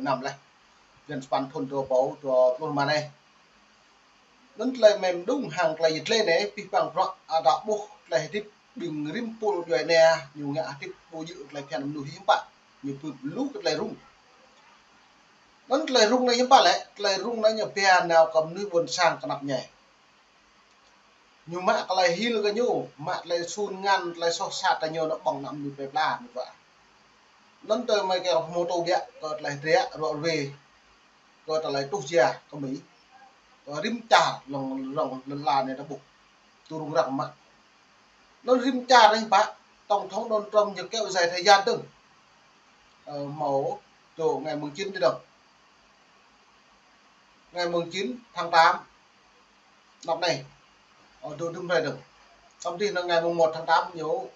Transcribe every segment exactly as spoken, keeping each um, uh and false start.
năm lĕ. Blan sapăn thun dua rơbâo dua pluh rơma anai. Anŭn tơlơi mơ̆ng đŭng hăng tơlơi yit lĕ anai, pih păng bruă, a, đa ƀuh tơlơi hơdip ƀing rĭm pul djuai ania, ñu ngă hơdip ƀu djơ̆ tơlơi phiăn mơnuih hiư̆m pă, ñu bưp lu kơ tơlơi rŭng. Anŭn tơlơi rŭng anai hiư̆m pă lĕ, tơlơi rŭng anai ñu pia nao kơ mơnuih ƀôn sang kơnăp ñai. Ñu mă tơlơi hil kơ ñu, mă tơlơi sun ngăn, tơlơi soh sat kơ ñu nao ƀơ̆ng ană mơnuih plơi pla ñu pă. Anŭn tơl mơ̆ng kiăng pơhmutu biă kơ tơlơi hơdră ruă ruê, kơ tơlơi tuh jia kơ Mi, kơ rĭm čar lŏn, lŏn, lŏn ala anai ta ƀuh. Tŭ rŭng răng mă. Anŭn rĭm čar anai pă, Tổng thống Donald Trump ñu kéo dài thời gian dơ̆ng. Ơ, hmâo dŏ ngày mùng chín tih dơ̆ng. Ngày mùng chín tháng tám năm nay. Ơ, dŏ đưm hrơi dơ̆ng. Samơ̆ tih anŭn ngày mùng một tháng tám ñu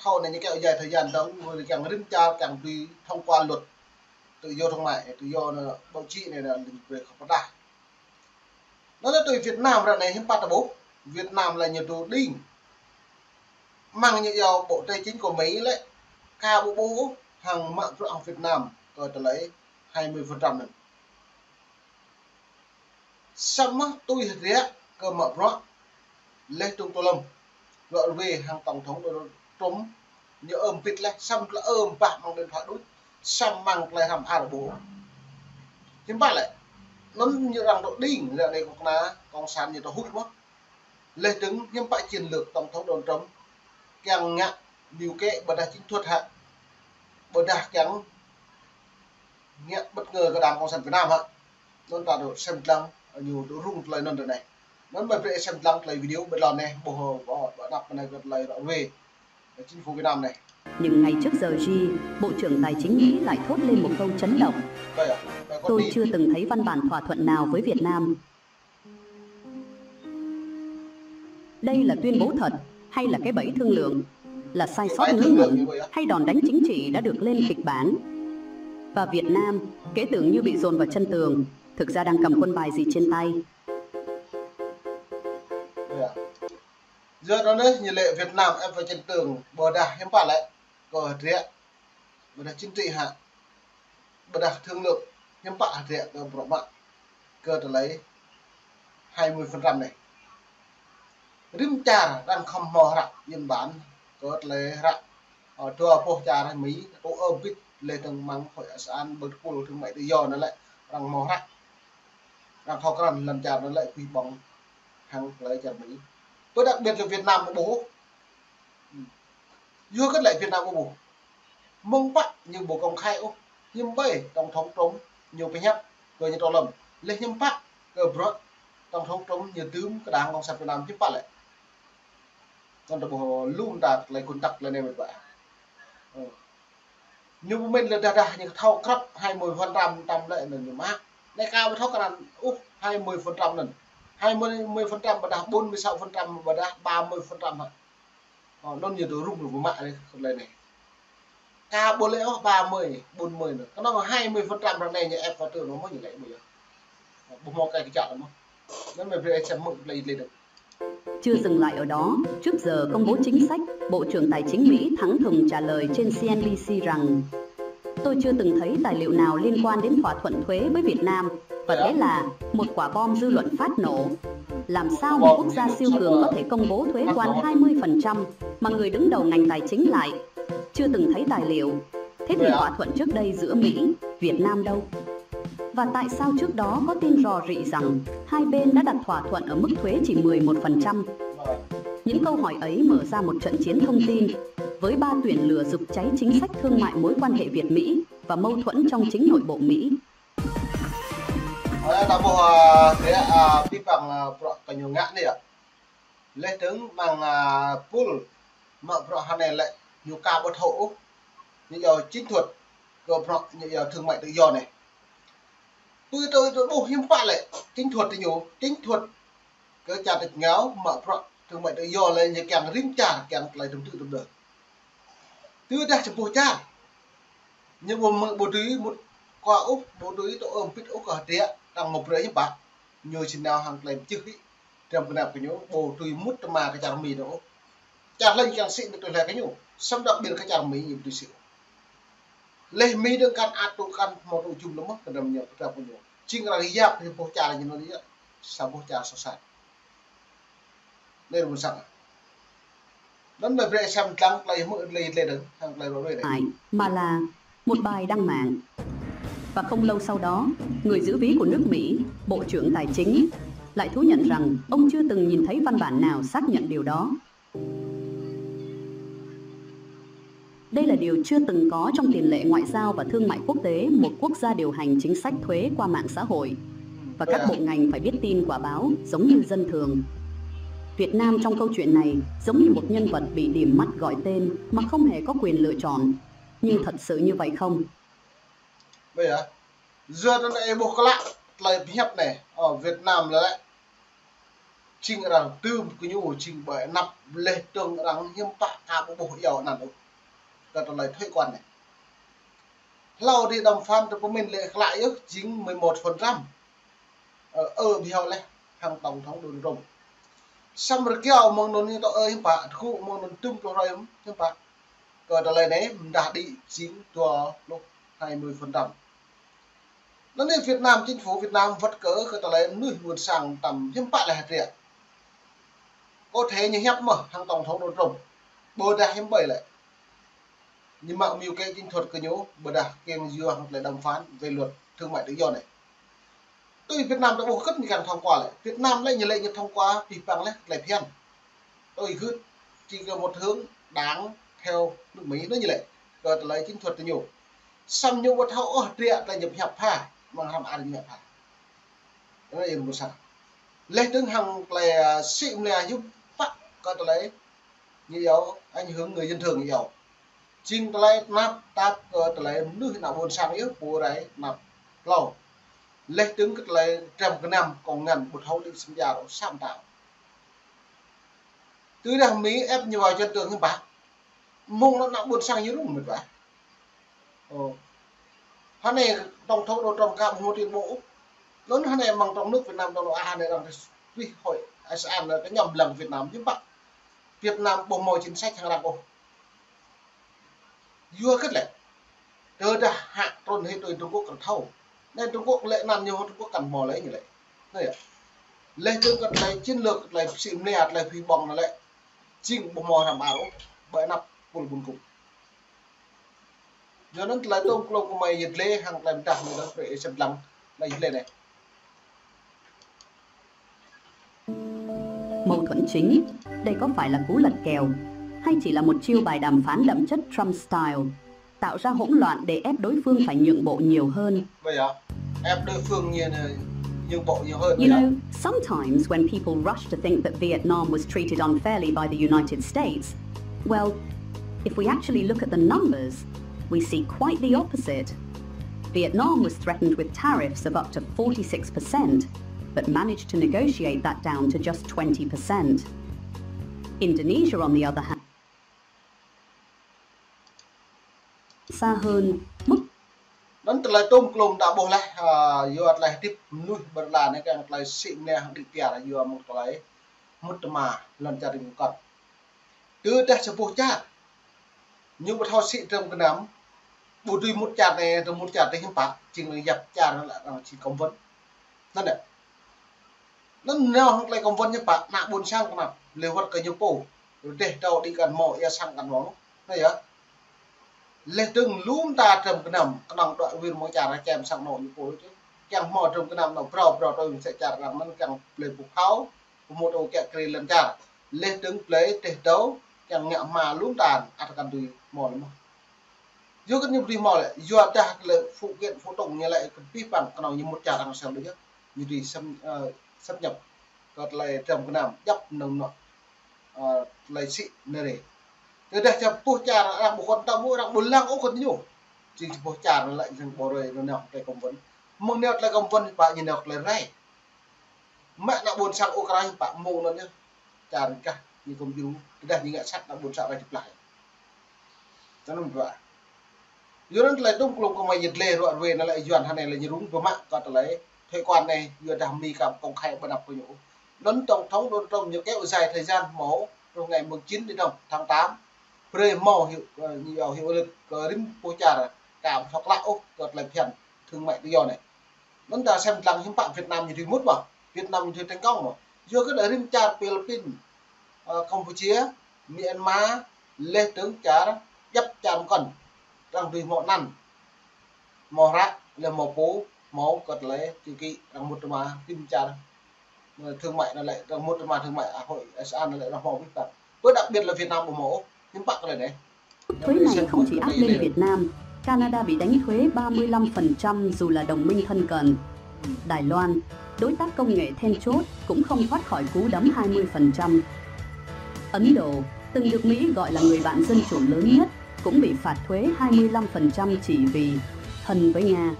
thâo anai ñu kéo dài thời gian dơ̆ng, ñu kiăng rĭm čar kiăng tui thông qua luật tự do thương mại, tự do anai, báo chí anai anŭn lĕ brơi kơ pơdah. Anŭn lĕ tui Việt Nam ră anai hiư̆m pă ta ƀuh, Việt Nam lĕ ñu dŏ đing. Mơ̆ng ñu iâu Bộ Tài chính kơ Mi lĕ, ka ƀu ƀuh hăng mă bruă hăng Việt Nam kơ tơlơi hai mươi phần trăm anŭn. Samơ̆ tui hơdră kơ mă bruă leh tŭng tơlŏm. Ruă ruê hăng Tổng thống Donald Trump ñu ơm bit leh, samơ̆ tơlơi ơm bah mơ̆ng điện thoại đôč, samơ̆ mơ̆ng tơlơi hrăm ar ƀuh. Hiư̆m pă lĕ, anŭn ñu arăng dŏ đing, ră anai kơnuk kơna cộng sản ñu dŏ huĭ mơ̆n. Leh dơ̆ng hiư̆m pă chiến lược Tổng thống Donald Trump kiăng ngă mưu kế ƀôdah chiến thuật hă, ƀôdah kiăng ngă bất ngờ kơ đảng cộng sản Việt Nam hă. Anŭn ta dŏ sem lăng, ñu dŏ rŭng tơlơi anŭn ră anai. Anŭn mơ̆ brơi sem lăng tơlơi video ƀơi lŏn anai, ƀuh, ƀuh, ƀuh anăp anai kơ tơlơi ruă ruê chính phủ Việt Nam anai. Nhưng ngay trước giờ Xi, Bộ trưởng Tài chính Mỹ lại thốt lên một câu chấn động. Tôi chưa từng thấy văn bản thỏa thuận nào với Việt Nam. Đây là tuyên bố thật hay là cái bẫy thương lượng? Là sai sót ngớ ngẩn hay đòn đánh chính trị đã được lên kịch bản? Và Việt Nam, kể tưởng như bị dồn vào chân tường, thực ra đang cầm quân bài gì trên tay? Yua anŭn anai ñu lĕ Việt Nam ĕp pơ chân tường, ƀôdah hiư̆m pă lĕ, kơ hơdră, ƀôdah chính trị hă, ƀôdah thương lượng, hiư̆m pă hơdră kơ bruă mă kơ tơlơi hai mươi phần trăm anai. Rĭm čar arăng khŏm hmâo hră biên bản kơ tơlơi hră, ơ, dua boh čar Mi, tŭ ơm bit leh dơ̆ng mơ̆ng Hội Asean, ƀơi tơpul thương mại tự do anŭn lĕ arăng hmâo hră. Arăng thâo krăn lŏn čar anŭn lĕ pih ƀơ̆ng hăng tơlơi čar Mi. Ƀôdah đặc biệt là Việt Nam ƀu ƀuh. Yua kơ lĕ Việt Nam ƀu ƀuh. Mơ̆ng pă ñu ƀu công khai ôh. Hiư̆m pă Tổng thống Trump ñu pơhiăp kơ ñu tơlŏm. Leh hiư̆m pă kơ bruă Tổng thống Trump ñu dưm kơ đảng cộng sản Việt Nam hiư̆m pă lĕ. Anŭn ta ƀuh lu mơta tơlơi kŭn tăk tơlơi anai mơ̆n ƀă. Ơ. Ñu pơmĭn lĕ dah dah ñu thâo krăp hai mươi phần trăm tam lĕ anŭn ñu mă. Anai ka ƀu thâo krăn ôh hai mươi phần trăm anŭn. Hai mươi phần trăm ƀôdah bốn mươi sáu phần trăm ƀôdah ba mươi phần trăm hă. Ơ, anŭn ñu dŏ rŭng rŭng mă leh kơ tơlơi anai. Ka ƀu lĕ ôh ba mươi, bốn mươi anŭn. Kơnơ̆ng hai mươi phần trăm ră anai ñu ĕp pơ tơlơi anŭn mơ̆n ñu lĕ ƀu yơh. Ƀu hmâo kơ kơčăp anŭn mơ̆n. Anŭn mơ̆ brơi sem mơ̆ng tơlơi lĕ dơ̆ng. Chưa dừng lại ở đó, trước giờ công bố chính sách, Bộ trưởng Tài chính Mỹ thẳng thừng trả lời trên C N B C rằng: "Tôi chưa từng thấy tài liệu nào liên quan đến thỏa thuận thuế với Việt Nam, và thế là một quả bom dư luận phát nổ. Làm sao một quốc gia siêu cường có thể công bố thuế quan hai mươi phần trăm mà người đứng đầu ngành tài chính lại chưa từng thấy tài liệu? Thế thì thỏa thuận trước đây giữa Mỹ, Việt Nam đâu? Và tại sao trước đó có tin rò rỉ rằng hai bên đã đặt thỏa thuận ở mức thuế chỉ mười một phần trăm?" Những câu hỏi ấy mở ra một trận chiến thông tin với ba tuyển lửa giục cháy chính sách thương mại mối quan hệ Việt-Mỹ và mâu thuẫn trong chính nội bộ Mỹ. Ơ, ta ƀuh, ơ, tơlơi, ơ, pih păng, ơ, bruă kơ ñu ngă anai yơh. Leh dơ̆ng mơ̆ng, ơ, pul mă bruă hơnai lĕ ñu ka ƀu thâo ôh. Ñu yua chiến thuật kơ bruă ñu yua thương mại tự do anai. Tui tui tui ƀuh hiư̆m pă lĕ chiến thuật tơ ñu, chiến thuật kơ čar tač êngao mă bruă thương mại tự do lĕ ñu kiăng rĭm čar kiăng tơlơi tơm tư̆ tơm đơ. Tui dah čơpŭ čar. Ñu ƀu mơ̆ng ƀu dưi mŭt kơ ôh, ƀu dưi tŭ ơm bit ôh kơ hơdră, tăng mơ̆ brơi hiư̆m pă. Ñu či nao hăng tơlơi pơčeh hĭ. Dram pơnap kơ ñu, ƀu dưi mŭt tơma kơ čar Mi dơ̆ng ôh. Čar lĕ ñu kiăng sĭ mơ̆ tui hlơi kơ ñu. Samơ̆ đặc biệt kơ čar Mi ñu ƀu dưi sĭ ôh. Leh Mi dơ̆ng kăn ăt tŭ kăn hmâo tŭ jum lơmơ̆ kơ anăm ñu kơ trăp ñu. Jing arăng yap hĭ boh čar ñu anŭn yơh. Sa boh čar soh sat. Anai rơmŭn sang. Anŭn anai brơi sem tlang tơlơi hmư̆ tơlơi leh dơ̆ng, hăng tơlơi rŏ rơi dơ̆ng. Ai, mà là một bài đăng mạng. Và không lâu sau đó, người giữ ví của nước Mỹ, Bộ trưởng Tài chính, lại thú nhận rằng ông chưa từng nhìn thấy văn bản nào xác nhận điều đó. Đây là điều chưa từng có trong tiền lệ ngoại giao và thương mại quốc tế, một quốc gia điều hành chính sách thuế qua mạng xã hội. Và các bộ ngành phải biết tin qua báo giống như dân thường. Việt Nam trong câu chuyện này giống như một nhân vật bị điểm mắt gọi tên mà không hề có quyền lựa chọn. Nhưng thật sự như vậy không? Bây giờ, yua anŭn ih ƀuh klă tơlơi pơhiăp anai, ơ, Việt Nam lĕ lĕ. Jing arăng tŭm kơ ñu jing ƀơi anăp leh dơ̆ng arăng hiư̆m pă ka ƀu ƀuh iâu anăn ôh. Kơ tơlơi thuế quan anai. Hlâo đĭ đàm phán tơ pơmĭn lĕ klă yơh jing mười một phần trăm. Ơ, ơ, ƀiă leh hăng tổng thống Donald Trump. Samơ̆ rơkiao mơ̆ng anŭn ñu tơ ơ hiư̆m pă, tơgŭ mơ̆ng anŭn tŭm pluh hrơi hiư̆m pă. Kơ tơlơi anai mơdah đĭ jing dua pluh hai mươi phần trăm. Anŭn anai Việt Nam, chính phủ Việt Nam wơ̆t kơ, kơ tơlơi mơnuih ƀôn sang tăm hiư̆m pă leh hơdră. Có thể ñu hiăp mơ̆ hăng tổng thống Donald Trump. Ƀôdah hiư̆m ƀơi lĕ. Ñu mă mơ̆ng kơ chiến thuật kơ ñu, ƀôdah kiăng yua hăng tơlơi đàm phán về luật thương mại tự do anai. Tui Việt Nam ta ƀuh kơ̆t ñu kiăng thông qua lĕ. Việt Nam lĕ ñu lĕ ñu thông qua pih păng leh tơlơi phiăn. Tui gưt chỉ có một hướng đảng theo nước Mỹ anŭn ñu lĕ. Kơ tơlơi chiến thuật tơ ñu. Samơ̆ ñu ƀu thâo ôh hơdră tơlơi ñu pơhiăp pha, mơ̆ng hrăm ar ñu pha. Anŭn yơh ƀôn sang. Leh dơ̆ng hăng tơlơi, ơ, sĭ mơnia hiư̆m pă kơ tơlơi ñu iâu, ảnh hưởng người dân thường ñu iâu. Jing tơlơi tơnap tap kơ tơlơi mơnuih ană ƀôn sang yơh pô rai tơnap hlâo. Leh dơ̆ng kơ tơlơi trăm gơnam kông ngăn ƀu thâo đĭ sơm jar ôh sa mơta. Tơdah Mi ĕp ñu vào chân tường hiư̆m pă. Mơ̆ng anŭn ană ƀôn sang ñu rŭng mĕt wa. Ơ. Hơnai tổng thống Donald Trump ka ƀu hmâo tuyên bố ôh. Anŭn hơnai mơ̆ng trong nước Việt Nam dŏ lŏ a hơnai arăng rih hội ASEAN anai kơ ñu lăng Việt Nam hiư̆m pă. Việt Nam ƀu hmâo chính sách hăng arăng ôh. Yua hơget lĕ. Tơdah hă trŭn hĭ tui Trung Quốc kăn thâo. Anai Trung Quốc lĕ anăn ñu Trung Quốc kăn hmâo lĕ ñu lĕ. Anai yơh. Leh dơ̆ng kơ tơlơi chiến lược, tơlơi sĭ mơnia, tơlơi phi ƀơ̆ng anŭn lĕ. Jing ƀu hmâo hrăm ar ôh, ƀơi anăp pul ƀun kŭm. Yua anŭn tơlơi tôm klôm kơ mơi yơh lĕ hăng tơlơi mơdah mơi dơ̆ng pre sem lăng, tơlơi yơh lĕ anai. Mâu thuẫn chính, đây có phải là cú lật kèo, hay chỉ là một chiêu bài đàm phán đậm chất Trump style, tạo ra hỗn loạn để ép đối phương phải nhượng bộ nhiều hơn? Bây giờ, ép đối phương nhượng, nhượng bộ nhiều hơn. You know, sometimes when people rush to think that Vietnam was treated unfairly by the United States, well, if we actually look at the numbers, we see quite the opposite. Vietnam was threatened with tariffs of up to forty-six percent, but managed to negotiate that down to just twenty percent. Indonesia, on the other hand, xa hơn mức. Anŭn tơlơi tôm klôm ta ƀuh leh, ơ, yua tơlơi hơdip mơnuih ƀơi lŏn anai kiăng tơlơi sĭ mơnia hăng đĭ piar yua mơ̆ng tơlơi mŭt tơma lŏn čar rĭm kơt. Tơdah sa boh čar ñu ƀu thâo sĭ trăm gơnam, ƀu dưi mŭt čar anai, tơ mŭt čar adih hiư̆m pă, jing lăng yap čar anŭn lĕ, ơ, jing cấm vận. Anŭn yơh. Anŭn nao hăng tơlơi cấm vận hiư̆m pă, ană ƀôn sang kơnăp, leh wơ̆t kơ ñu pô. Rơdêh tơ̆ đĭ kăn hmâo, ia sang kăn hmâo. Anŭn yơh. Leh dơ̆ng lŏm ta trăm gơnam, kơnơ̆ng dŏ wir mơ̆ng čar čem sang anŏ ñu pô čih. Kiăng hmâo trăm gơnam anŏ prâo, prâo tui mơsĕ čar arăng anŭn kiăng blơi pơphao, pơmŭt ôh kiăng krê lŏn čar. Leh dơ̆ng blơi rơdêh tơ̆, kiăng ngă hma lŏm ta, ăt kăn dưi hmâo lĕ mơ̆n. Yua kơ ñu ƀu dưi hmâo lĕ, yua dah tơlơi phụ kiện, phụ tùng ñu lĕ kơ pih păng kơnơ̆ng ñu mŭt čar arăng sem đôč yơh. Ñu dưi xâm, ơ, xâm nhập kơ tơlơi trăm gơnam, djŏp mơnơ̆ng anŏ, ơ, tơlơi sĭ anai rê. Tơdah čar pơpŭ čar arăng ƀu kăn tơƀuh, arăng ƀu lăng ôh kơ ñu. Jing čar pơpŭ čar lĕ jing ƀu rơi nao tơlơi cấm vận. Mơ̆ng nao tơlơi cấm vận pă ñu nao tơlơi rai. Mă ană ƀôn sang Ukraine pă mơ̆ng anŭn yơh. Čar kah ñu kơ̆m jru, tơdah ñu ngă sat ană ƀôn sang rai jơplah. Tơnŭm dua. Yua anŭn tơlơi tôm klôm kơ mơi yơh lĕ ruă ruê anŭn lĕ Yuan hơnai lĕ ñu rŭng pơmă kơ tơlơi thuế quan anai, yua dah Mi kăm công khai ƀơi anăp kơ ñu. Anŭn tổng thống Donald Trump ñu kéo dài thời gian hmâo truh ngày mùng chín đi đông tháng tám. Brơi hmâo hiệu, ơ, ñu iâu hiệu lực kơ rĭm pơpŭ čar ta ƀu thâo klă ôh kơ tơlơi phiăn thương mại tự do anai. Anŭn ta sem lăng hiư̆m pă Việt Nam ñu dưi mŭt mơ̆, Việt Nam ñu dưi thành công mơ̆. Yua kơ đa rĭm čar Philippin, ơ, Campuchia, Myanmar, leh tơ̆ng čar, djăp čar mơkŏn. Arăng dưi hmâo anăn, hmâo hră, leh hmâo pô, hmâo kơ tơlơi chữ ký, arăng mŭt tơma rĭm čar, ơ, thương mại anŭn lĕ, arăng mŭt tơma thương mại, à, hội ASEAN anŭn lĕ arăng hmâo abih bang. Với đặc biệt là Việt Nam ƀu hmâo ôh, hiư̆m pă kơ tơlơi anai. Thuế này không chỉ áp lên Việt Nam, Canada bị đánh thuế ba mươi lăm phần trăm dù là đồng minh thân cận. Đài Loan, đối tác công nghệ then chốt, cũng không thoát khỏi cú đấm hai mươi phần trăm. Ấn Độ, từng được Mỹ gọi là người bạn dân chủ lớn nhất, cũng bị phạt thuế hai mươi lăm phần trăm chỉ vì thân với Nga.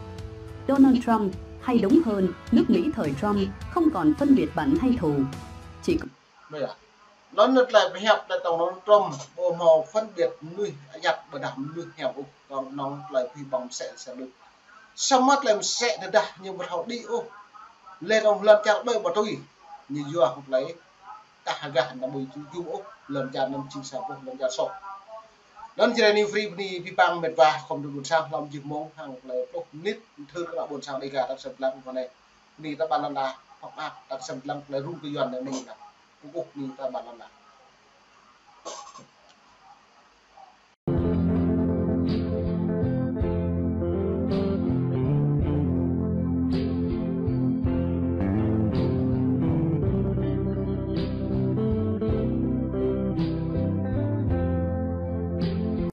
Donald Trump, hay đúng hơn, nước Mỹ thời Trump, không còn phân biệt bạn hay thù. Chỉ Anŭn yơh. Anŭn tơlơi pơhiăp tơlơi tong Donald Trump ƀu hmâo phân biệt mơnuih ayăt ƀôdah mơnuih hiam ôh, tong anŭn tơlơi pơhiăp ƀơ̆ng mơsĕ mơsĕ lu. Samơ̆ tơlơi mơsĕ tơdah ñu ƀu thâo đĭ ôh. Leh anŭn lŏn čar ƀơi ƀu tui. Ñu yua hăng tơlơi tah hơgah anăm ƀu jum ôh, lŏn čar anăm jing sa boh lŏn čar soh. Anŭn Jrai New Free bơni abih bang met wa khŏm dŏ ƀôn sang hlŏm jih mông hăng tơlơi pluh mơnit thâo kơ ană ƀôn sang Dêga ta sem lăng kơ anai. Bơni ta ƀan lŏn la, hŏk ăt ta sem lăng tơlơi rŭng kơ Yuan anai mơ̆ng anai. Kơkuh bơni ta ƀan lŏn la.